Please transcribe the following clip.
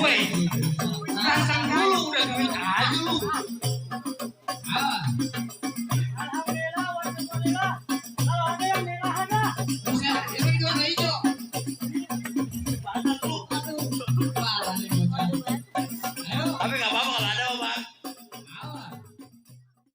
gue. Pasang dulu udah duit aja lu. Ah, Alhamdulillah, walhamdulillah. Kalau ada yang merah ada. buset, ini warna hijau. Banyak lu. Parah nih bocah.